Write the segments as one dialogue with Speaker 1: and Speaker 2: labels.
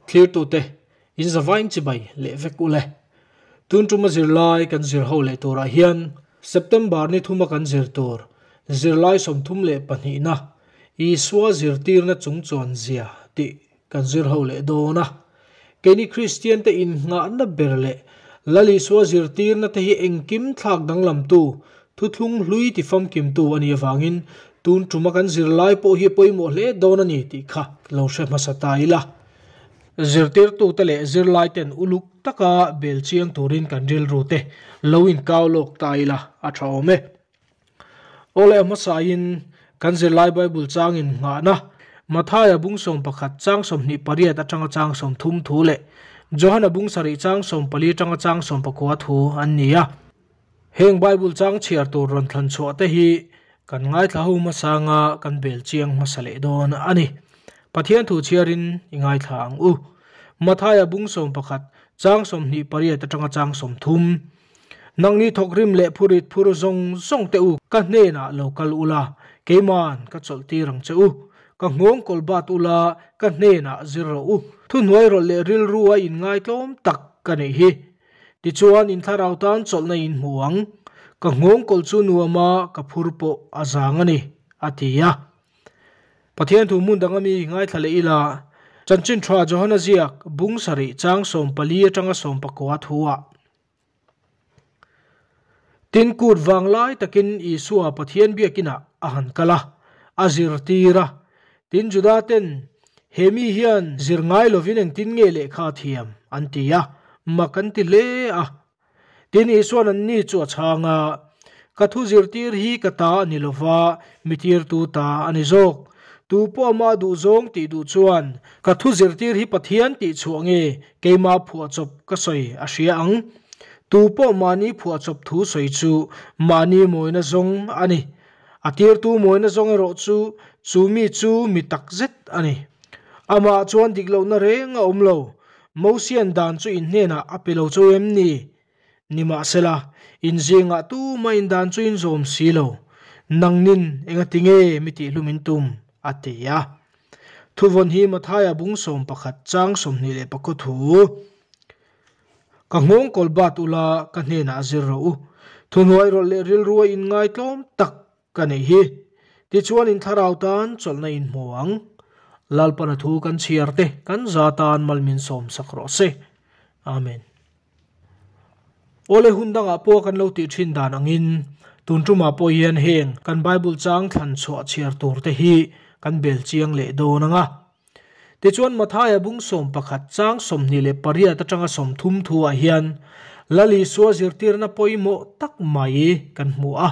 Speaker 1: Thlirtute, in zavain chibai leh vek ule. Tun tuma zirlai kan zir ho leh turah hian September ni thuma kan zir tur zirlai 32na Isua zirtirna chungchuan zia tih kan zir ho leh dawn a. Keini Kristian te innghahna ber leh Lal Isua zirtirna te hi engkim thlak danglamtu, thuthlung hlui tifamkimtu a nih avangin tun tuma kan zirlai pawh hi pawimawh hle dawn a ni tih kha lo hre hmasa ta ila. Zirtirtute leh zirlaiten uluk taka bel chiang turin kan rilru te lo inkau lawk ta ila a tha awm e. Aw leh hmasain kan zirlai Bible changin nghahna Mathaia bung 11 chang 28 atanga chang 30 thu leh Johana bung 7 chang 14 atanga chang 19 thu an ni a. Heng Bible chang chhiar tur rawn thlan chhuah te hi kan ngaithla ho hmasanga kan bel chiang hmasa leh dawn a ni. Pathian thu chhiarin i ngaithla ang u. Mathaia bung 11 chang 28 atanga chang 30. Nangni thawkrim leh phurit phur zawng zawng te u ka hnenah lo kal ula, keiman ka chawlh tir ang che u. Ka nghawng kawl bat ula, ka hnenah zir rawh u. Thuhnuai rawlh leh rilru a inngaitlawm tak ka neih hi. Tichuan in thlarau tan chawlhna in hmu ang. Ka nghawng kawl chu nuam a, ka phur pawh a zang a ni, a ti a. Pathian thu hmun dang ami ngaithla leh ila, Chanchin Tha Johana ziak bung 7 chang 14 atanga 19 thu-ah. Tin kut vang lai takin Isua Pathian biakinah a han kal a, a zirtir a. Tin Juda ten, He mi hian zir ngai lovin engtin nge lehkha a thiam? an ti a, mak an ti hle a. Tin Isua'n anni chu a chhang a, Ka thu zirtir hi ka ta a ni lova, mi tirtu ta a ni zawk. Tu pawh amah duh zawng tih duh chuan ka thu zirtir hi Pathian tih chhuah nge keimah phuahchawp ka sawi a hria ang. Tu pawh mahni phuahchawp thu sawi chu mahni mawina zawng a ni. A tirtu mawina zawng erawh chu chu mi chu mi tak zet a ni. Amah chuan dik lohna reng a awm lo. Mosian dan chu in hnenah a pe lo chu em ni? Nimahsela, inzingah tumah indan chu in zawm si lo. Nangnin engati nge mi tihhlum in tum? a ti a. Thuvawn hi Mathaia bung 11 chang 24 thu. Ka nghawng kawl bat ula ka hnenah zir rawh u. Thuhnuai rawlh leh rilru a inngaitlawm tak ka neih hi. Tichuan in thlarau tan chawlhna in hmu ang. Lalpana thu kan chhiar te kan za tan mal min sawm sak rawh se. Amen. Awle hun dangah pawh kan lo tih thin dan angin tun tumah pawh hian heng kan Bible chang thlan chhuah chhiar tur te hi kan bel chiang leh dawn anga. Tichuan Mathaia bung 11 chang 28 atanga 30 thuah hian Lal Isua zirtirna pawimawh tak mai kan hmu a.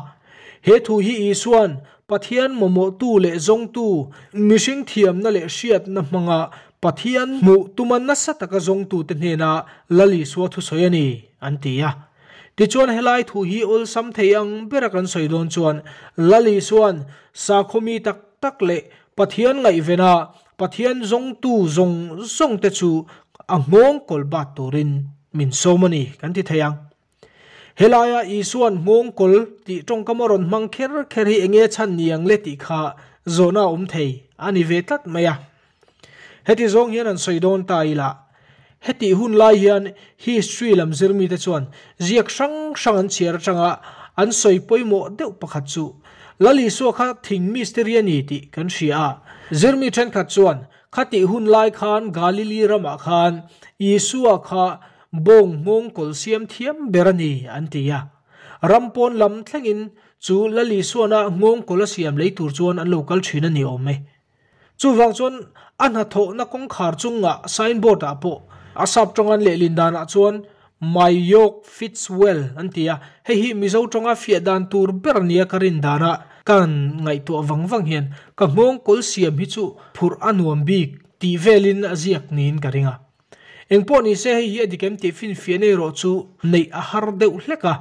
Speaker 1: He thu hi Isuan Pathian mamawhtu leh zawngtu mihring thiamna leh hriatna hmanga Pathian hmuh tuma nasa taka zawngtute hnena Lal Isua thusawi a ni, an ti a. Tichuan helai thu hi awlsam thei ang bera kan sawi dawn chuan Lal Isuan sakhaw mi tak tak leh Pathian ngaihvena Pathian zawngtu zawng zawngte chu a nghawng kawl bat turin min sawm a ni kan ti thei ang. Helaia Isuan nghawng kawl tih tawngkam a rawn hmang kher kher hi enge chhan ni ang le tih kha zawhna a awm thei a ni ve tlat mai a. Heti zawng hian an sawi dawn ta ila, hetih hun lai hian history lam zirmite chuan ziak hrang hrang an chhiar atanga an sawi pawimawh deuh pakhat chu Lal Isua kha thing mistiri a ni tih kan hria a. Zirmi thenkhat chuan khatih hun lai khan Galili ramah khan Isua kha bawng nghawng kawl siam thiam ber a ni an ti a. Ram pawn lam thlengin chu Lal Isuana nghawng kawl a siam lei tur chuan an lo kal thin a ni awm e. Chuvang chuan a hnathawhna kawngkhar chunga signboard ah pawh a sap tawngan lehlin danah chuan My yoke fits well an ti a, hei hi Mizo tawnga fiah dan tur ber nia ka rin danah kan ngaihtuah vang vang hian ka nghawng kawl siam hi chu phurh a nuam bik tih velin a ziak niin ka ring a. Engpawh ni se hei hi a dik em tih finfiah nei erawh chu neih a har deuh hlek a.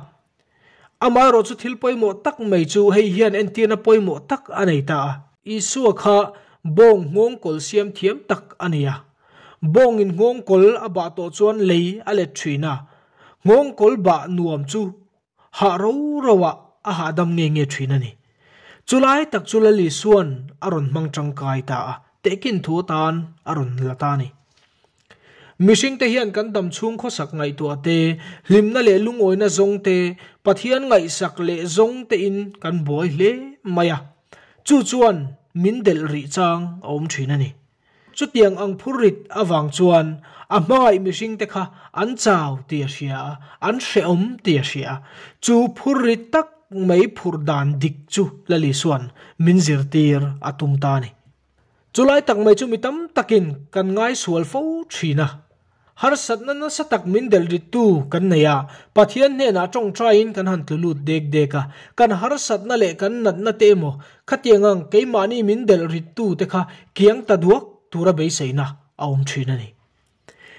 Speaker 1: Amaherawh chu thil pawimawh tak mai chu hei hian entirna pawimawh tak a nei ta a. Isua kha bawng nghawng kawl siam thiam tak a ni a. Bawngin nghawng kawl a bah tawh chuan lei a let thin a. Nghawng kawl bah nuam chu hah ro ro ah a hahdam nge nge thin a ni. Chulai tak chu Lal Isuan a rawn hmang tangkai ta a, tehkin thu atan a rawn la ta a ni. Mihringte hian kan dam chhung khawsak ngaihtuah te, hlimna leh lungawina zawng te, Pathian ngaihsak leh zawng tein kan buai hle mai a. Chu chuan min delh rih chang a awm thin a ni. Chutiang ang phurrit avang chuan a hmangaih mihringte kha an chau tih a hria a, an hrehawm tih a hria a. Chu phurrit tak mai phurh dan dik chu Lali Suan min zirtir a tum ta a ni. Chulai tak mai chu mi tam takin kan ngaisual fo thin a. Harsatna nasa tak min delh rittu kan nei a, Pathian hnenah tawngtaiin kan han tlu lut dek dek a, kan harsatna leh kan natna te emaw khatiang ang keimahni min delh rittu te kha kiang ta duak tura beiseina a awm thin a ni.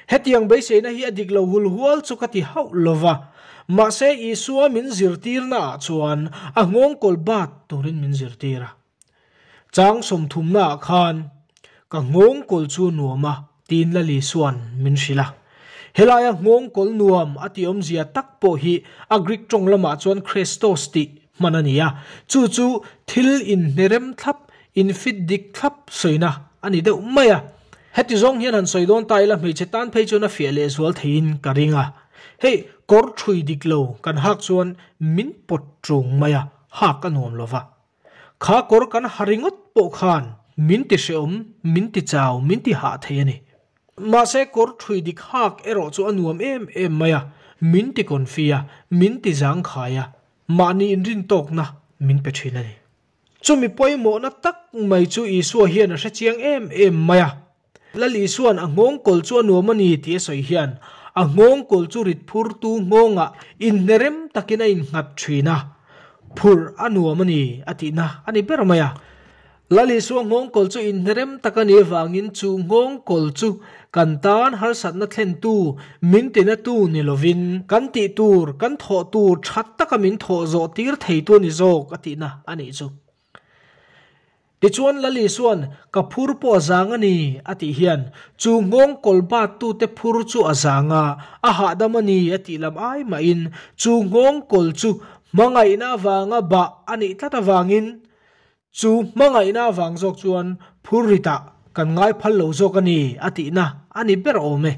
Speaker 1: Hetiang beiseina hi a dik lo hul hual chu ka ti hauh lo va, mahse Isua min zirtirna ah chuan a nghawngkawl bat turin min zirtir a. Chang sawmthumnaah khan ka nghawngkawl chu nuam a tiin Lali chuan min hrilh a. Helaia nghawngkawl nuam a tih awmzia tak pawh hi a Greek tawng lamah chuan Christos tih hman a ni a, chu chu thil inhnerem thlap, infit dik thlap sawina a ni deuh mai a. Heti zawng hian han sawi dawn ta ila hmeichhe tan phei chuan a fiah lehzual theiin ka ring a. Hei, kawr ṭhui dik lo kan hak chuan min pawt ṭung mai a, hak a nuam lo va. Kha kawr kan ha ringawt pawh khan min ti hrehawm, min ti chau, min ti hah thei a ni. Mahse kawr ṭhui dik hak erawh chu a nuam em em mai a, min ti confi a, min ti zangkhai a, mahni inrintawkna min pe ṭhin a ni. Chumi pawimawhna tak mai chu Isua hian a hrechiang em em mai a. Lal Isua'n a nghawngkawl chu a nuam a ni tih a sawi hian, a nghawngkawl chu rit phurtu nghawngah inhnerem takin a innghat thin a, phurh a nuam a ni a tihna a ni ber mai a. Lal Isua nghawngkawl chu inhnerem tak a nih avangin chu nghawngkawl chu kan tan harsatna thlentu, min tinatu ni lovin, kan tih tur, kan thawh tur tha taka min thawh zawh tir theitu a ni zawk a tihna a nih chu. Tichuan Lali chuan, Ka phur pawh a zang a ni, a tih hian, chu nghawng kawl battute phur chu a zang a, a hahdam a ni, a tih lam ai mahin, chu nghawng kawl chu hmangaihna avanga bah a nih tlat avangin, chu hmangaihna avang zawk chuan phur ritah kan ngai phal lo zawk a ni, a tihna a ni ber awm e.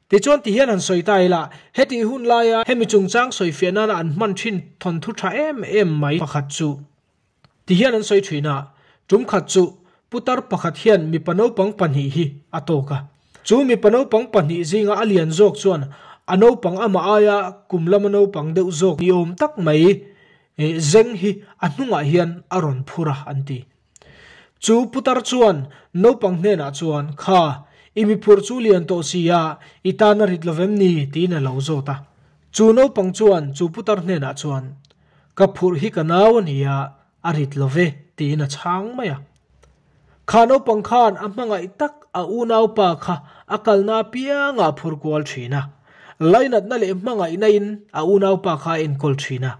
Speaker 1: Tichuan ti hian han sawi ta ila, hetih hun laia hemi chungchang sawifiah nana an hman thin thawnthu tha em em mai pakhat chu ti hian an sawi thin a, tum khat chu putar pakhat hian mipa naupang pahnih hi a tawk a. Chu mipa naupang pahnih zinga a lian zawk chuan a naupang amah aia kum lama naupang deuh zawk ni awm tak mai zeng hi a hnungah hian a rawn phur a an ti. Chu putar chuan naupang hnenah chuan, Kha, i miphurh chu lian tawh si a, i tan a rit lo vem ni? tiin a lo zawt a. Chu naupang chuan chu putar hnenah chuan, Ka phurh hi ka nau a ni a, a rit lo ve, tiin a chhang mai a. Kha naupang khan a hmangaih tak a unaupa kha a kalna apiangah a phur kual thin a. Lainatna leh hmangaihna in a unaupa kha a enkawl thin a.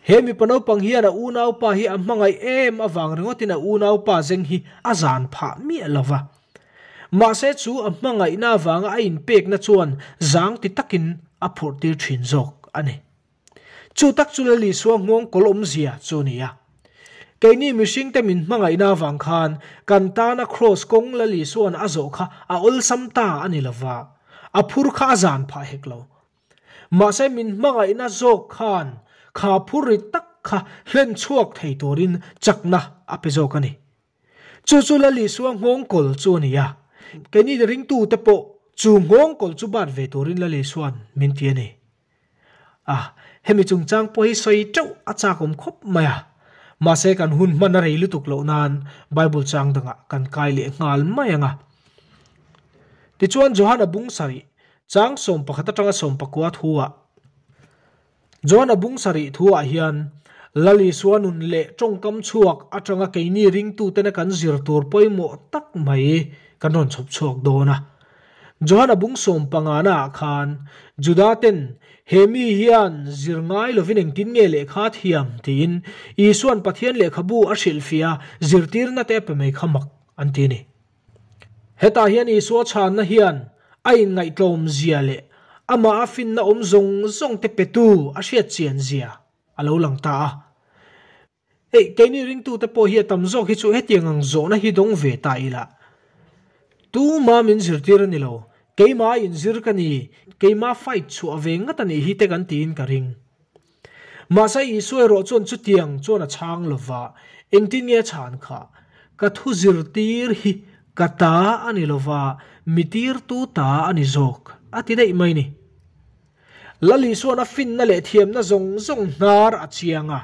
Speaker 1: He mipa naupang hian a unaupa hi a hmangaih em avang ringawtin a unaupa zeng hi a zan phah miah lo va. Mahse chu a hmangaihna avanga a inpekna chuan zang ti takin a phurhtir thin zawk a ni. Chu tak chu Lal Isua nghawngkawl awmzia chu a ni a. Keini mihringte min hmangaihna avang khan kan tana kraws kawng Lal Isua'n a zawh kha a awlsam ta a ni lo va, a phur kha a zan phah hek lo. Mahse min hmangaihna zawk khan kha phur ri tak kha hlen chhuak thei turin chakna a pe zawk a ni. Chu chu Lal Isua nghawngkawl chu a ni a, keini ringtute pawh chu nghawngkawl chu bat ve turin Lal Isua'n min ti a ni. A, hemi chungchang pawh hi sawi teuh a chakawm khawp mai a. Mahse kan hun hman a rei lutuk loh nan Bible chang dangah kan kai leh nghal mai ang a. Tichuan Johana bung sarih Chang 11 atanga 19 thu-ah Johana bung sarih thu-ah hian Lal Isua nun leh tawngkam chhuak atanga keini ringtutena kan zir tur pawimawh tak mai kan rawn chhawp chhuak dawn a. Johana bung sawmpangana-ah khan Juda ten he mi hian zir ngai lovin engtin nge lehkha a thiam tiin Isua'n Pathian lehkhabu a hrilhfiah a zirtirna te a pe mai kha mak an ti a ni. Hetah hian Isua chhanna hian a inngaihtlawm zia leh amah a finna awm zawng zawng te petu a hriat chian zia a lo lang ta a. Hei, keini ringtute pawh hi a tam zawk hi chu hetiang ang zawhna hi dawng ve ta ila. Tuma min zirtir a ni lo, keimah inzir ka ni, keimah fight chhuah ve ngat a nih hi te kan tiin ka ring. Mahse Isua erawh chuan chutiang chuan a chhang lo va, engtin nge a chhan kha? Ka thu zirtir hi ka ta a ni lo va, mi tirtu ta a ni zawk, a ti daih mai ni. Lal Isua'n a finna leh thiamna zawng zawng hnar a chiang a.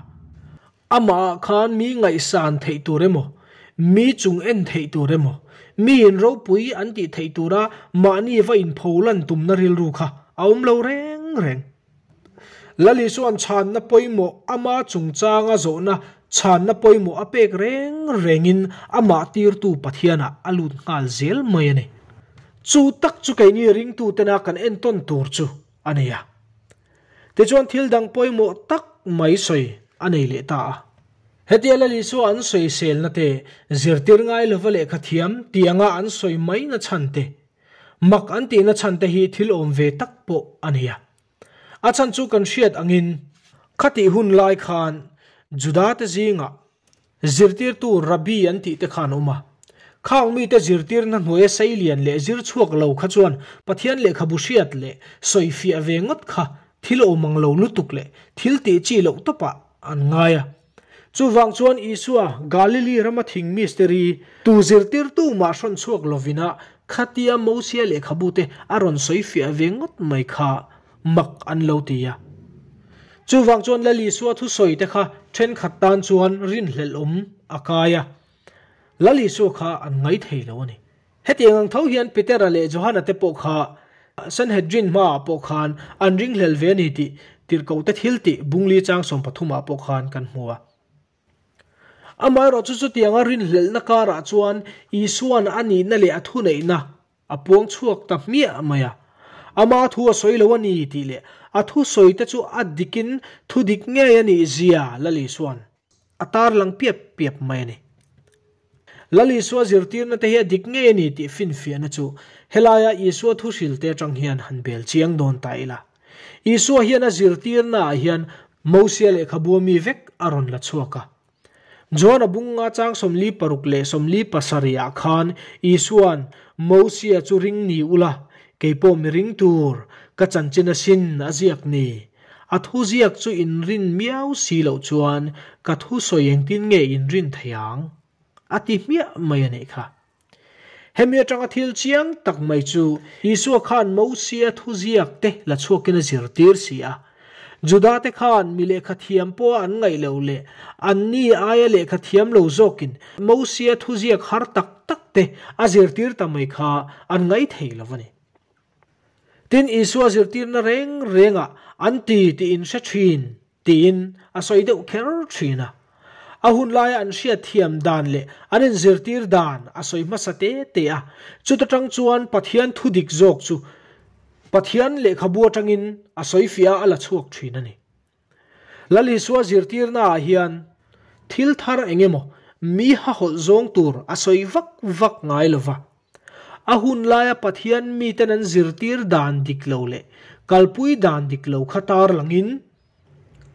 Speaker 1: Amah ah khan mi ngaihsan theih tur emaw, mi chung en theih tur emaw, mi in ropui an tih theih tura mahni va inpho lan tumna rilru kha a awm lo reng reng. Lali chuan chhanna pawimawh ama chungchanga zawhna chhanna pawimawh a pek reng rengin amah tirtu Pathianah a lut nghal zel mai a ni. Chu tak chu keini ringtutena kan entawn tur chu a nei a. Tichuan thil dang pawimawh tak mai sawi a nei leh ta a. Hetia Lal Isua an sawiselna te, zirtir ngai lova lehkha thiam tih anga an sawi mai na chhan te, mak an tihna chhan te hi thil awm ve tak pawh a ni a. A chhan chu kan hriat angin khatih hun lai khan Juda te zingah Zirtirtu Rabbi an tih te khan awm a. Khang mite zirtirna hnuaia seilian leh zir chhuak lo kha chuan Pathian lehkhabu hriat leh sawifiah ve ngawt kha thil awm ang lo lutuk leh thil tih chi loh tawpah an ngai a. Chuvang chuan Isua Galili rama thing mistiri tu zirtirtu mah hrawn chhuak lovina khatia Mosia lehkhabu te a rawn sawifiah ve ngawt mai kha mak an lo ti a. Chuvang chuan Lal Isua thusawi te kha thenkhat tan chuan rinhlelh awm a kai a, Lal Isua kha an ngai thei lo a ni. Hetiang ang tho hian Petera leh Johana te pawh kha Sanhedrin hmaah pawh khan an ringhlel ve a ni tih Tirhkohte thiltih Bungli chang 13 ah pawh khan kan hmu a. Amaherawhchu chu chutianga rinhlelhna karah chuan Isua'n a nihna leh a thuneihna A puang chhuak ta hmiah mai a. Ama thu a sawi lo a ni tih leh a thu sawi te chu a dikin thu dik ngei a nih zia Lal Isua'n a tarlang piap piap mai a ni. Lal Isua zirtirna te hi a dik ngei a ni tih finfiahna chu helaia Isua thu hrilte atang hian han bel chiang dawn ta ila. Isua hian a zirtirna ah hian Mosia lehkhabua mi vek a rawn la chhuak a. John-a bunga chang 46 leh 47 ah khan Isua'n, Mosia chu ring ni ula, kei pawh mi ring tur, ka chanchin asin a ziak ni. A thu ziak chu in rin miau si loh chuan ka thu sawi engtin nge in rin thei ang? A ti hmiah mai a nih kha. Hemi atanga thil chiang tak mai chu Isua khan Mosia thuziak te la chhuakin a zirtir si a. Judate khan mi lehkha thiam pawha an ngaih loh leh anni aia lehkha thiam lo zawkin Mosia thuziak har tak tak te a zirtir ta mai kha an ngaih thei lo a ni. Tin, Isua zirtirna reng rengah an ti tih in hre thin. Tiin a sawi deuh kher thin a. A hun laia an hriatthiam dan leh an inzirtir dan a sawi hmasa te te a. Chuta tang chuan Pathian thu dik zawk chu Pathian lehkhabu atangin a sawi fiah a, a la chhuak thin a ni. Lal Isua zirtirnaah hian thil thar eng emaw mi hahawlh zawng tur a sawi vak vak ngai lo va. A hun laia Pathian miten an zirtir dan dik lo leh kalpui dan dik lo kha tarlangin,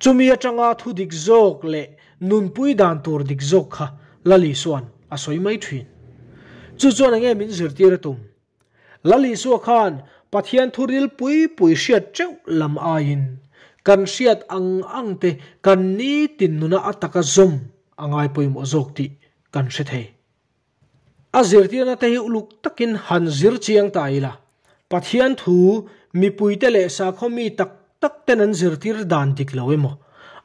Speaker 1: chumi atanga thu dik zawk leh nunpui dan tur dik zawk kha Lal Isua'n a sawi mai thin. Chu chuan enge min zirtir a tum? Lal Isua khan Pathian thu ril pui pui hriat teuh lam aiin kan hriat ang ang te kan nitin nuna a taka zawm a ngai pawimawh zawk tih kan hre thei. A zirtirna te hi uluk takin han zir chiang ta ila, Pathian thu mipuite leh sakhaw mi tak tak ten an zirtir dan dik lo emaw,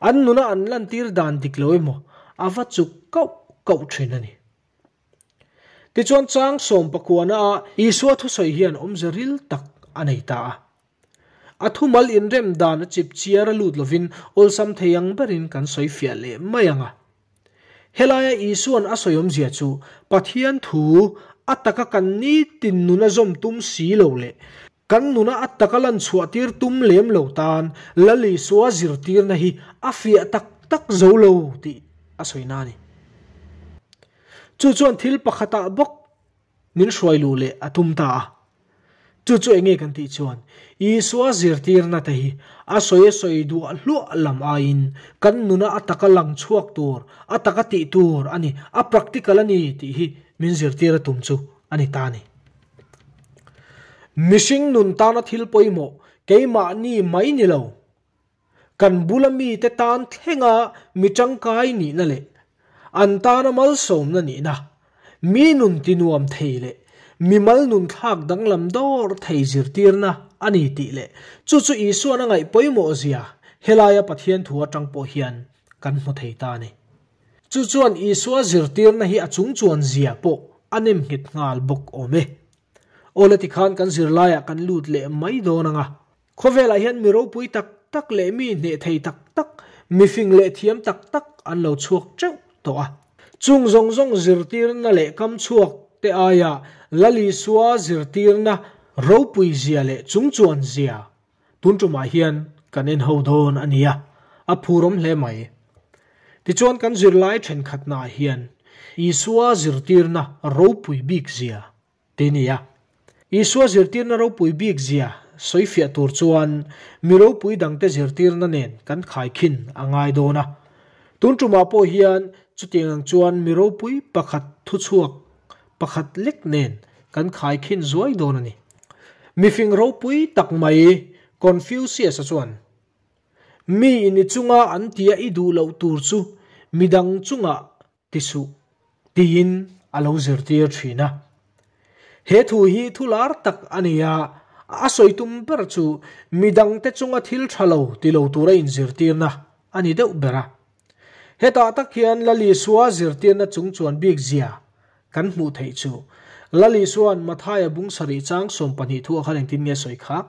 Speaker 1: an nuna an lantir dan dik lo emaw a va chuk kauh kauh thin a ni. Tichuan chang sawmpakuana ah Isua thusawi hian awmze ril tak a nei ta a. A thumal inrem dan a chip chiar a lut lovin awlsam thei ang berin kan sawi fiah leh mai ang a. Helaia Isua'n a sawi awmzia chu Pathian thu a taka kan nitin nuna zawm tum si lo leh kan nuna a taka lan chhuah tir tum lem lo tan Lal Isua zirtirna hi a fiah tak tak zo lo tih a sawi na a ni. Chu chuan thil pakhatah bawk Min hruai luh leh a tum ta a. Chu chu enge kan tih chuan Isua zirtirna te hi a sawi a sawi duah hluah lam aiin kan nuna a taka lang chhuak tur, a taka tih tur a ni, a practical a ni tih hi min zirtir a tum chu a ni ta a ni. Mihring nun tana thil pawimawh keimahni mai ni lo, kan bula mite tan thlenga mi tangkai nihna leh an tana malsawmna nihna, mi nun tinuam thei leh mimal nun thlak danglam dawr thei zirtirna a ni tih leh chu chu Isuan a ngaih pawimawh zia helaia Pathian thu atang pawh hian kan hmu thei ta a ni. Chu chuan Isua zirtirna hi a chungchuan zia pawh a nem nghet nghal bawk awm e. Awle tikhan kan zirlaiah kan lut leh mai dawn ang a. Khawvelah hian mi ropui tak tak leh mi hneh thei tak tak, mifing leh thiam tak tak an lo chhuak teuh tawh a. Chung zawng zawng zirtirna leh kam chhuak te aia Lal Isua zirtirna ropui zia leh chungchuan zia tun tumah hian kan en ho dawn a nia, a phurawm hle mai. Tichuan kan zirlai thenkhatnaah hian Isua zirtirna ropui bik zia Ti nia. Isua zirtirna ropui bik zia sawifiah tur chuan mi ropui dangte zirtirna nen kan khaikhin a ngai dawn a. Tun tumah pawh hian chutiang ang chuan mi ropui pakhat thuchhuak pakhat lek nen kan khaikhin zuai dawn a ni. Mifing ropui tak mai Confucius-a chuan, Mi in i chunga an tia i duh loh tur chu midang chungah Ti suh, tiin a lo zirtir thin a. He thu hi thu lar tak a ni a, a sawi tum ber chu midangte chunga thil tha lo ti lo tura inzirtirna a ni deuh ber a. Hetah tak hian Lal Isua zirtirna chung chuan bik zia kan hmuh theih chu. Lal Isua'n Mathaia bung sarih chang 12 thu a khan engtin nge sawi kha?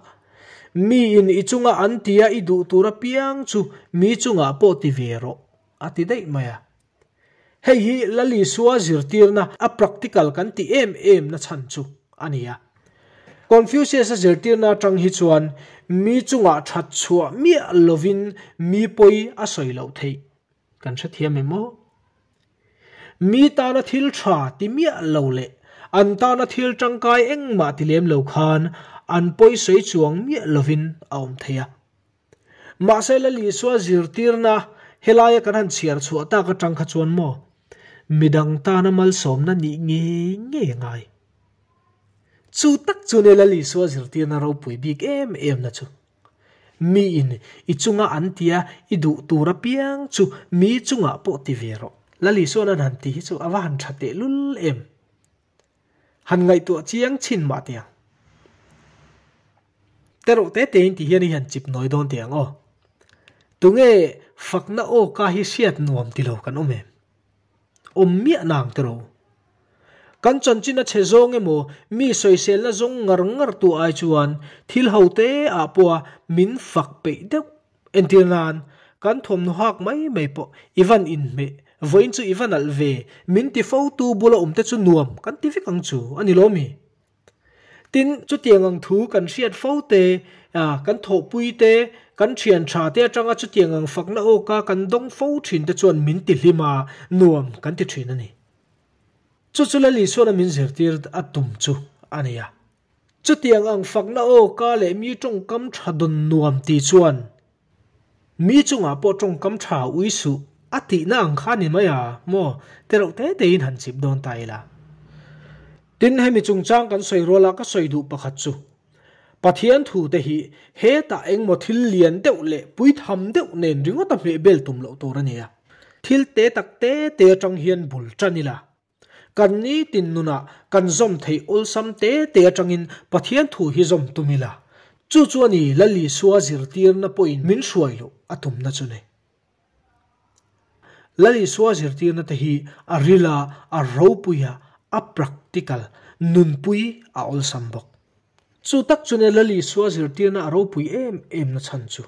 Speaker 1: Miin i chunga an tia i duh tur apiang chu mi chungah pawh ti ve rawh, a ti daih mai a. Hei hi Lal Isua zirtirna a practical kan tih em em na chhan chu a ni a. Confucius-a zirtirna atang hi chuan mi chungah that chhuah miah lovin mi pawi a sawi loh theih kan hrethiam em aw? Mi tana thil tha ti miah lo leh an tana thil tangkai engmah ti lem lo khan an pawi sawi chuang miah lovin a awm thei a. Mahse Lal Isua zirtirna helaia kan han chhiar chhuah tak atang kha chuan maw midang tana malsawmna nih ngei ngei a ngai. Chu tak chu nia Lal Isua zirtirna ropui bik em em na chu. Miin i chunga an tia i duh tur apiang chu mi chungah pawh ti ve rawh. Lal Isua'n an han ti hi chu a va han tha tehlul em. Han ngaihtuah chiang chhin mah teh ang. Terawh te tein ti hian i han chip nawi dawn teh ang aw. Tunge fakna awka hi hriat nuam ti lo kan awm em? Awm miah nang tiraw? Kan chanchin a chhe zawng emaw mi sawiselna zawng ngar ngar tu ai chuan thil ho te ah pawha min fak peih deuh Entir nan, kan thawmhnaw hak mai mai pawh i van inhmeh, vawiin chu i va nalh ve, min ti fo tu bula awm te chu nuam kan ti vek ang chu a ni lo mi? Tin, chutiang ang thu kan hriat fo te, kan thawhpui te, kan thian tha te atanga chutiang ang fakna awka kan dawng fo thin te chuan min ti hlim a, nuam kan ti thin a ni. Chu chu Lal Isuana min zirtir a tum chu a ni a. Chutiang ang fakna awka leh mi tawngkam tha dawn nuam ti chuan mi chungah pawh tawngkam tha ui suh a tihna ang kha a ni mai a maw? Tereuh te tein han chip dawn ta ila. Tin, hemi chungchang kan sawi ruala ka sawi duh pakhat chu Pathian thu te hi hetah engmaw thil lian deuh leh puitham deuh nen ringawt a hmehbel tum loh tur a nia. Thil te tak te te atang hian bul tan ila. Kan nitin nunah kan zawm theih awlsam te te atangin Pathian thu hi zawm tum ila, chu chu a ni Lal Isua zirtirna pawhin min hruai loh a tumna chu ni. Lal Isua zirtirna te hi a ril a, a ropui a, a practical, nunpui a awlsam bawk. Chu tak chu nia Lal Isua zirtirna a ropui em em na chhan chu.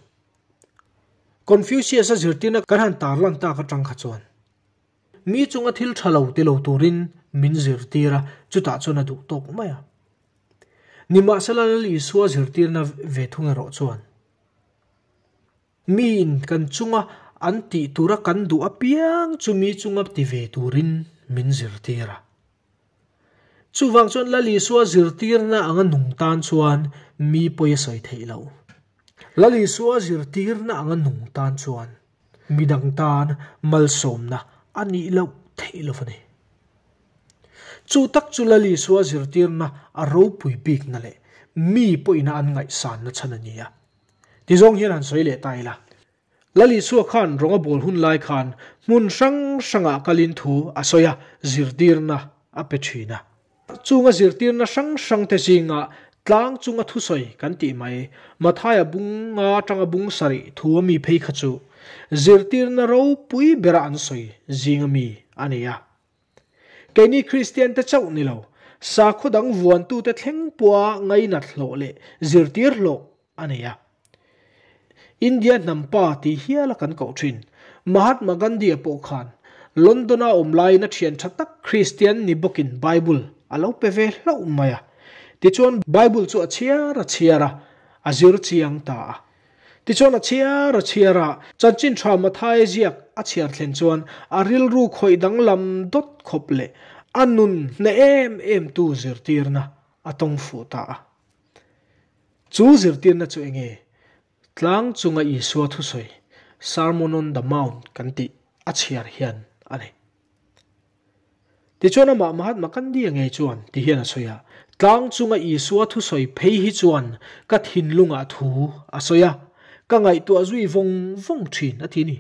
Speaker 1: Confucius-a zirtirna kan han tarlan tak atang kha chuan, Mi chunga thil tha lo ti lo turin min zirtir a, chutah chuan a duh tawk mai a. Nimahsela Lal Isua zirtirna ve thung erawh chuan, Miin kan chunga an tih tura kan duh apiang chu mi chunga ti ve turin min zirtir a. Chuvang chuan Lal Isua zirtirna anga nung tan chuan mi pawi a sawi theih loh. Lal Isua zirtirna anga nung tan chuan Midang tan malsawmna a nih loh theih lo a ni. Chu tak chu Lal Isua zirtirna a ropui bikna leh mi pawhin a an ngaihsanna chhan a ni a. Tizawng hian han sawi leh ta ila. Lal Isua khan rawng a bawl hun lai khan hmun hrang hrangah kalin thu a sawi a, zirtirna a pe thin a. Chunga zirtirna hrang hrangte zingah tlang chunga thusawi kan tih mai, Mathaia bung nga atanga bung sarih thu a mi phei kha chu zirtirna ropui bera an sawi zinga mi a ni a. Keini Kristiante chauh ni lo, sakhaw dang vuantute thleng pawha ngainat hlawh leh zirtir hlawh a nei a. India hnam pa tih hiala kan koh thin Mahatma Gandhi-a pawh khan London-a awm laiin a thian tha tak Kristian ni bawkin Bible a lo pe ve hlauh mai a. Tichuan Bible chu a chhiar a chhiar a, a zir chiang ta a. Tichuan a chhiar a chhiar a, chanchin tha Mathaia ziak a chhiar thlen chuan a rilru khawih danglam dawt khawp leh a nun hneh em em tu zirtirna a tawng fuh ta a. Chu zirtirna chu enge? Tlang chunga Isua thusawi, Sermon on the Mount kan tih a chhiar hian a ni. Tichuan amah Mahatma Gandhi-a ngei chuan ti hian a sawi a, Tlang chunga Isua thusawi phei hi chuan ka thinlungah thu a sawi a, ka ngaihtuah zui vawng vawng thin a ti ni.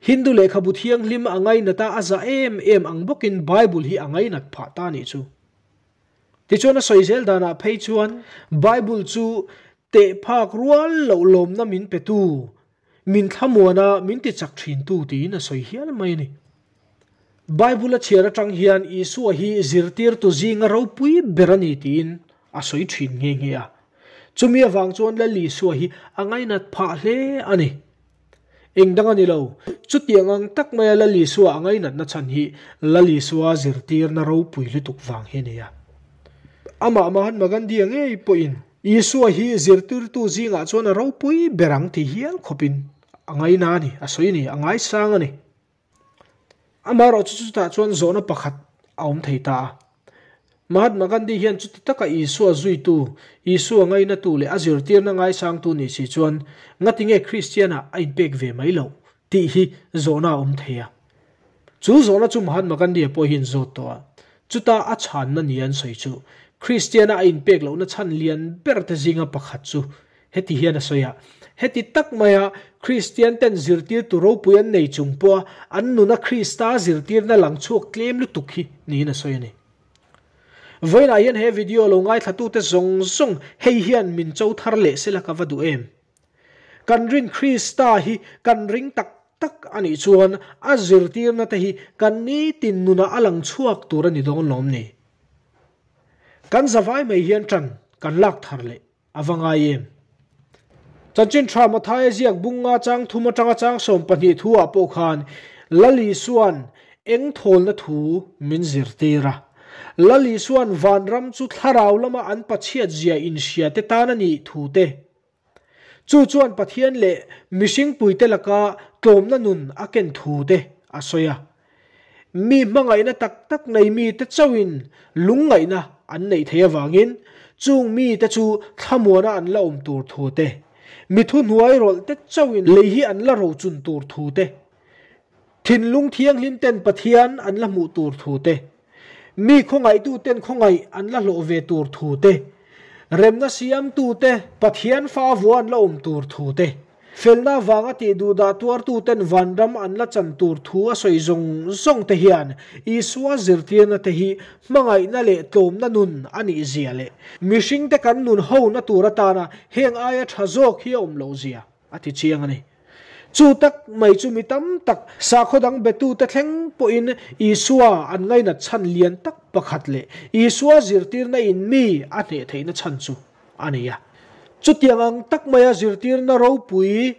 Speaker 1: Hindu lehkhabu thianghlim a ngainat a, a za em em ang bawkin Bible hi a ngainat phah ta nih chu. Tichuan a sawi zel danah phei chuan Bible chu teh phak rual loh lawmna min petu, min thlamuana min ti chak thintu tiin a sawi hial mai a ni. Bible a chhiar atang hian Isua hi zirtirtu zinga ropui ber a ni tiin a sawi thin nghe nghe a. Chumi avang chuan Lal Isua hi a ngainat phah hle a ni. Eng dang a ni lo. Chutiang ang tak maia Lal Isua a ngainatna chhan hi Lal Isua zirtirna ropui lutuk vang hi a ni a. Amah Mahatma Gandhi-a ngei pawhin Isua hi zirtirtu zingah chuan a ropui ber ang ti hial khawpin a ngaina a ni, a sawi a ni, a ngaisang a ni. Amaherawhchu chutah chuan zawhna pakhat a awm thei ta a. Mahatma Gandhi hian chuti taka Isua zuitu, Isua ngainatu leh a zirtirna ngaisangtu nih si chuan ngatinge Kristianah a inpek ve mai loh tih hi zawhna a awm thei a. Chu zawhna chu Mahatma Gandhi-a pawh hian zawt tawh a. Chuta a chhanna nia an sawi chu Kristiana a inpek lohna chhan lian ber te zinga pakhat chu Heti hian a sawi a, Heti tak maia Kristian ten zirtirtu ropui an nei chung pawha an nuna Krista zirtirna lang chhuak tlem lutuk hi niin a sawi a ni. Vawiinah hian he video lo ngaithlatute zawng zawng hei hian min cho thar leh sela ka va duh em? Kan rin Krista hi kan ring tak tak a nih chuan a zirtirna te hi kan nitin nunah a lang chhuak tur a ni dawn lawm ni? Kan zavai mai hian ṭan kan lak thar leh A va ngai em? Chanchin Tha Mathaia ziak bung nga chang thum atanga chang 12 thu ah pawh khan Lal Isua'n eng thawlna thu min zirtir a. Lal Isua'n vanram chu thlarau lama an pachhiat zia inhria te tan a nih thu te. Chu chuan Pathian leh mihring puite laka tlawmna nun a ken thu te a sawi a. Mi hmangaihna tak tak nei mite chauhin lungngaihna an neih theih avangin chung mite chu thlamuana an la awm tur thu te, mi thuhnuai rawlh te chauhin lei hi an la rochun tur thu te, thinlung thianghlim ten Pathian an la hmuh tur thu te, Mi khawngaihtuten khawngaih an la hlawh ve tur thu te, remna siamtute Pathian fa vua an la awm tur thu te, felna vanga tih duhdah tuartuten vanram an la chan tur thu a sawi zawng zawng te hian Isua zirtirna te hi hmangaihna leh tlawmna nun a nih zia leh mihringte kan nun hona tur atana heng aia tha zawk hi a awm loh zia a ti chiang a ni. Chu tak mai chu mi tam tak sakhaw dang betute thleng pawhin Isua an ngainat chhan lian tak pakhat leh Isua zirtirna in mi a hneh theihna chhan chu a ni a. Chutiang ang tak maia zirtirna ropui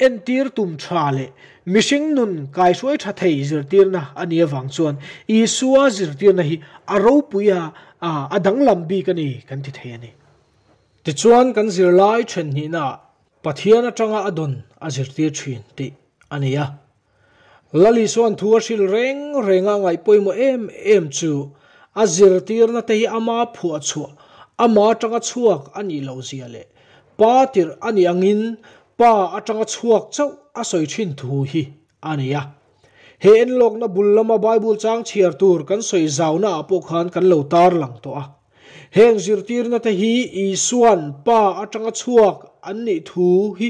Speaker 1: entir tum tha leh mihring nun kaihruai tha thei zirtirna a nih avang chuan Isua zirtirna hi a ropui a, a danglam bik a ni kan ti thei a ni. Tichuan kan zirlai then hnihnaah Pathian atanga a dawn a zirtir thin tih a ni a. Lal Isua'n thu a hrilh reng reng a ngaih pawimawh em em chu a zirtirna te hi ama phuah chhuah, ama atanga chhuak a nih loh zia leh Pa tirh a nih angin Pa atanga chhuak chauh a sawi thin thu hi a ni a. He enlawkna bul lama Bible chang chhiar tur kan sawi zaunaah pawh khan kan lo tarlang tawh a. Heng zirtirna te hi Isua'n Pa atanga chhuak an nih thu hi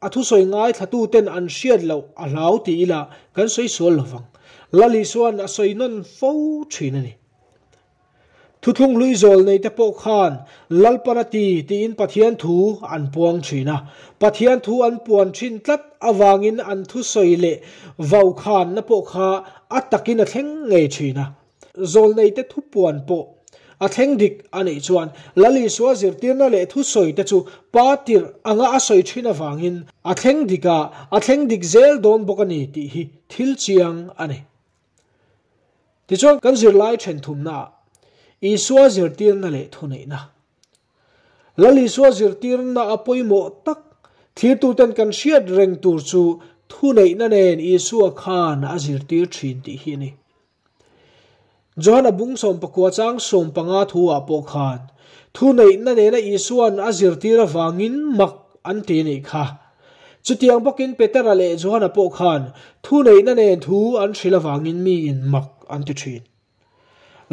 Speaker 1: a thusawi ngaithlatuten an hriat loh a hlau ti ila kan sawi sual lo vang. Lal Isua'n a sawi nawn fo thin a ni. Thuthlung hlui zawl nei te pawh khan Lalpan a ti tiin Pathian thu an puang thin a. Pathian thu an puan thin tlat avangin an thusawi leh vaukhanna pawh kha a takin a thleng ngei thin a. Zawlneite thupuan pawh a thleng dik a nih chuan Lal Isua zirtirna leh thusawi te chu Pa tirh anga a sawi thin avangin a thleng dik a, a thleng dik zel dawn bawk a ni tih hi thil chiang a ni. Tichuan kan zirlai then thumnaah Isua zirtirna leh thuneihna. Lal Isua zirtirna a pawimawh tak thlirtuten kan hriat reng tur chu thuneihna nen Isua khan a zirtir thin tih hi a ni. Johana bung sawmpakua chang 15 thu ah pawh khan thuneihna nena Isua'n a zirtir avangin mak an ti anih kha. Chutiang bawkin Petera leh Johana pawh khan thuneihna nen thu an hrilh avangin miin mak an ti thin.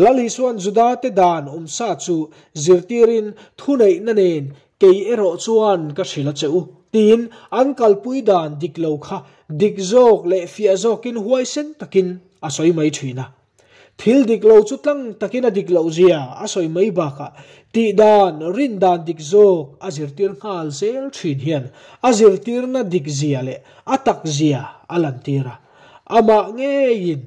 Speaker 1: Lal Isua'n Judate dan awmsa chu zirtirin thuneihna nen kei erawh chuan ka hrilh a che u, tiin an kalpui dan dik lo kha dik zawk leh fiah zawkin huaisen takin a sawi mai thin a. Thil dik lo chu tlang takin a dik loh zia a sawi mai bakah tih dan, rin dan dik zawk a zirtir nghal zel thin hian a zirtirna dik zia leh a tak zia a lantir a. Amah ngeiin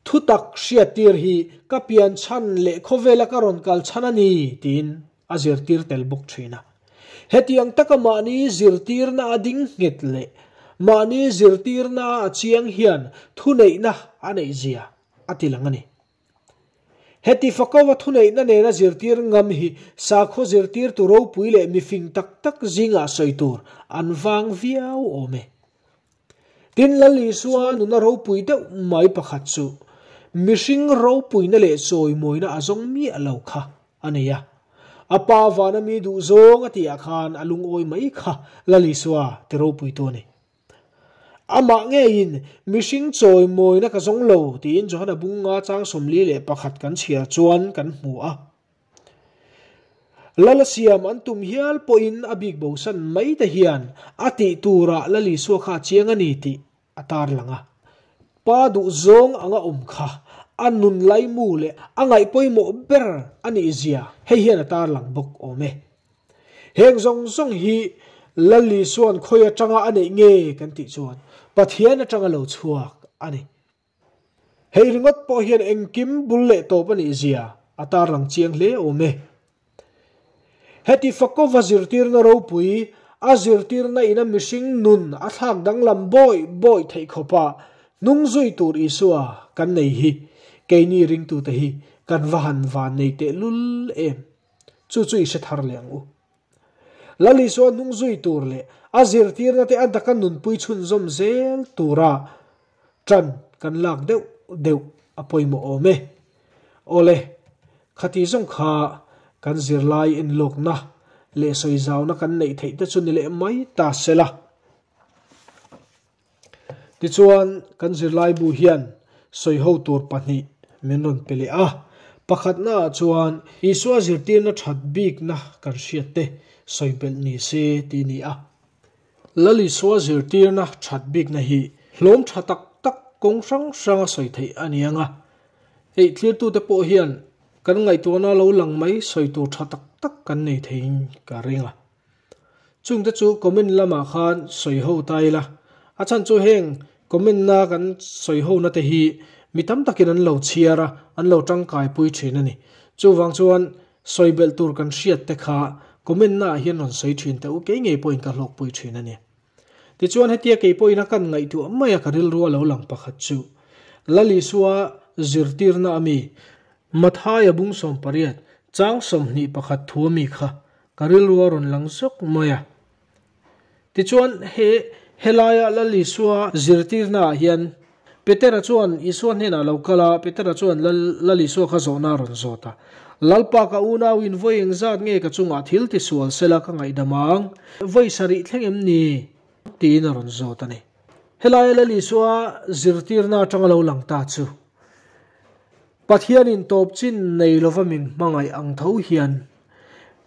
Speaker 1: Thutak hriattir hi ka pian chhan leh khawvela ka rawn kal chhan a ni, tiin a zirtir tel bawk thin a. Hetiang taka mahni zirtirna a ding nghet leh mahni zirtirna a chiang hian thuneihna a neih zia a ti lang a ni. Heti fakova thuneihna nena zirtir ngam hi sakhaw zirtirtu ropui leh mifing tak tak zingah sawi tur an vang viau awm e. Tin, Lal Isua nuna ropui deuh mai pakhat chu mihring ropuina leh chawimawina a zawng miah lo kha a nei a. A pa vana mi duh zawng a tihah khan a lungawi mai kha Lal Isua ti ropuitu a ni. Amah ngeiin mihring chawimawina ka zawng lo tiin Johana bunga chang 41 kan chhiar chuan kan hmu a. Lala siam an tum hial pawhin a bik bosan mai te hian a tih turah Lal Isua kha a chiang a ni tih a tarlang a. Pa duhzawng anga awm kha a nun laimu leh a ngaih pawimawh ber a nih zia hei hian a tarlang bawk awm e. Heng zawng zawng hi Lal Isua'n khawi atanga a neih nge kan tih chuan Pathian atanga lo chhuak a ni. Hei ringawt pawh hian engkim bul leh tawp a nih zia a tarlang chiang hle awm e. Heti Fakova zirtirna ropui, a zirtirna ina mihring nun a thlak danglam bawi bawi theih khawpa hnung zui tur Isua kan nei hi keini ringtute hi kan va han van nei tehlul em. Chu chu i hre thar leh ang u. Lal Isua hnung zui tur leh a zirtirna te a daka nunpui chhunzawm zel tura ṭan kan lak deuh deuh a pawimawh awm e. Awle, khati zawng kha kan zirlai enlawkna leh sawizauna kan neih theih te chu ni leh mai ta se la. Tichuan, kan zirlaibu hian sawiho tur pahnih min rawn pe leh a. Pakhatnaah chuan Isua zirtirna that bikna kan hriat te sawi belh ni se tih a ni a. Lal Isua zirtirna that bikna hi hlawm tha tak tak kawng hrang hranga sawi theih a ni ang a. Hei thlirtute pawh hian kan ngaihtuahna lo lang mai sawi tur tha tak tak kan nei theiin ka ring a. Chungte chu comment lamah khan sawi ho ta ila, a chhan chu heng comment na kan sawi ho na te hi mi tam takin an lo chhiar a, an lo tangkai pui thin a ni. Chuvang chuan sawi belh tur kan hriat te kha comment na ah hian rawn sawi thin teh u, kei ngei pawhin ka hlawk pui thin a ni. Tichuan hetia kei pawhin a kan ngaihtuah mai a ka rilru a lo lang pakhat chu Lal Isua zirtirna a mi Mathaia bung 18 chang 21 thu a mi kha Ka rilru a rawn lang zawk mai a. Tichuan, he helaia Lal Isua zirtirnaah hian Petera chuan Isua hnenah lo kal a, Petera chuan Lal Lal Isua kha zawhna a rawn zawt a. Lalpa ka unauin vawi engzat nge ka chungah thil ti sual sela ka ngaihdam ang? Vawi sarih thleng em ni? tiin a rawn zawt a ni. Helaia Lal Isua zirtirna atanga lo lang ta chu. Pathianin tawp chin nei lova min hmangaih ang tho hian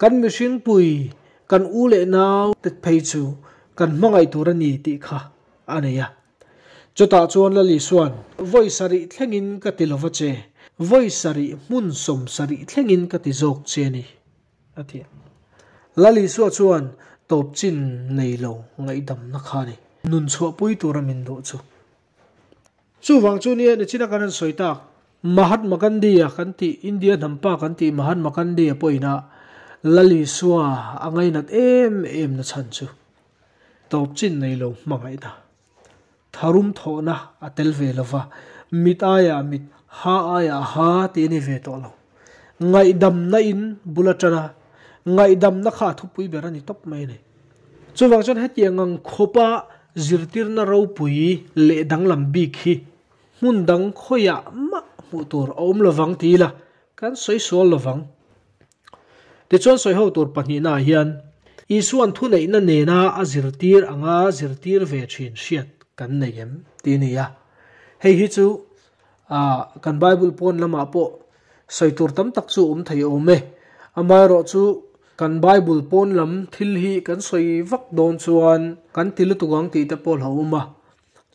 Speaker 1: kan mihringpui, kan u leh nau te phei chu kan hmangaih tur a ni tih kha a nei a. Chutah chuan Lal Isua'n, Vawi sarih thlengin ka ti lova che, vawi sarih hmun 70 thlengin ka ti zawk che a ni, a ti a. Lal Isua chuan tawp chin nei lo ngaihdamna kha a ni. Nun chhuahpui tura min duh chu. Chuvang chu nia nichina kan han sawi tak, Mahatma Gandhi-a kan tih, India hnampa kan tih Mahatma Gandhi-a pawhin a Lal Isua a ngainat em em na chhan chu tawp chin nei lo hmangaihna, tharum thawhna a tel ve lo va, mit aiah mit, ha aiah ha tih a ni ve tawh lo. Ngaihdamna in bul a ṭan a, ngaihdamna kha a thupui ber a ni tawp mai a ni. Chuvang chuan hetiang ang khawpa zirtirna ropui leh danglam bik hi hmun dang khawiah mah hmuh tur a awm lovang ti ila kan sawi sual lovang. Tichuan sawi ho tur pahnihnaah hian Isua'n thuneihna nena a zirtir anga zirtir ve thin hriat kan nei em ti a ni a. Hei hi chu kan Bible pawn lamah pawh sawi tur tam tak chu awm thei awm e. Amaherawhchu Kan Bible pawn lam thil hi kan sawi vak dawn chuan kan ti lutuk ang tih te pawh lo awm a.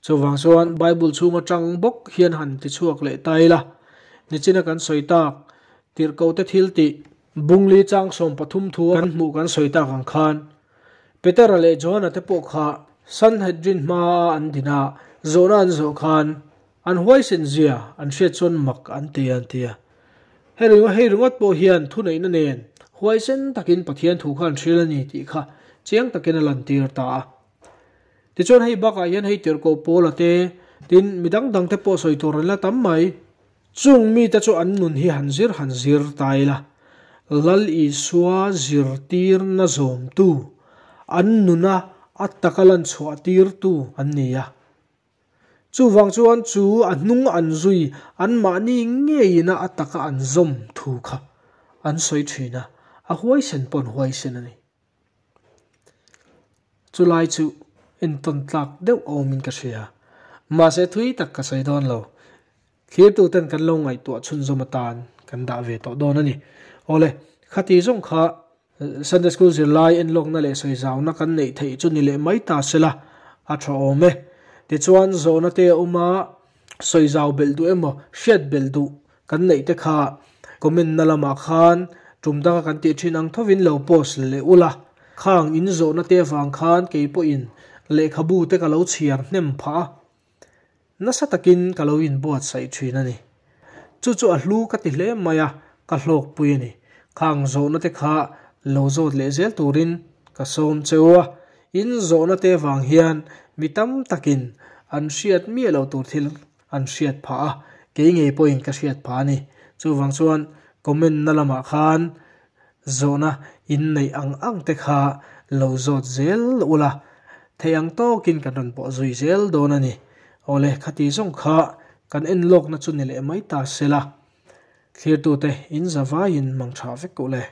Speaker 1: Chuvang chuan Bible chhung atang bawk hian han ti chhuak leh ta ila. Nichina kan sawi tak, tirhkohte thil tih, Bungli chang 13 thu kan hmuh kan sawi tak ang khan Petera leh Johana te pawh kha Sanhedrin hmaa an din a, zawhna an zawh khan An huaisen zia an hriat chuan mak an ti an ti a. Hei ringawt hei ringawt pawh hian thuneihna nen huaisen takin Pathian thu kha an hrilh a ni tih kha chiang takin a lantir ta a. Tichuan hei bakah hian hei tirhkoh Paula te, tin mi dang dang te pawh sawi tur an la tam mai. Chung mite chu an nun hi han zir han zir ta ila, Lal Isua zirtirna zawmtu, an nuna a taka lanchhuah tirtu an ni a. Chuvang chuan chu a hnung an zui anmahni ngeiin a taka an zawm thu kha an sawi thin a, a huaisen pawh an huaisen a ni. Chulai chu entawn tlak deuh a awmin ka hria. Mahse thui tak ka sawi dawn lo. Thlirtuten kan lo ngaihtuah chhunzawm atan kan dah ve tawh dawn a ni. Awle, khati zawng kha Sunday School zirlai enlawkna leh sawizauna kan neih theih chu ni leh mai ta sela a tha awm e. Tichuan zawhna te a awm a, sawizau belh duh emaw hriat belh duh kan neih te kha comment na lamah khan tum danga kan tih thin ang thovin lo post leh ula. Khang in zawhna te avang khan kei pawhin lehkhabu te ka lo chhiar hnem phah a. Nasa takin ka lo inbuatsaih thin a ni. Chu chu a hlu ka ti hle mai a, ka hlawkpui a ni. Khang zawhna te kha lo zawt leh zel turin ka sawm cheu a, in zawhna te vang hian mi tam takin an hriat miah loh tur thil an hriat phah a, kei ngei pawhin ka hriat phah a ni. Chuvang chuan comment na lamah khan Zawhna in neih ang ang te kha lo zawt zel ula, theih ang tawkin kan rawn pawh zui zel dawn a ni. Awle, khati zawng kha kan en lawkna chu ni leh mai ta sela. Thlirtute in zavaiin mang tha vek u le.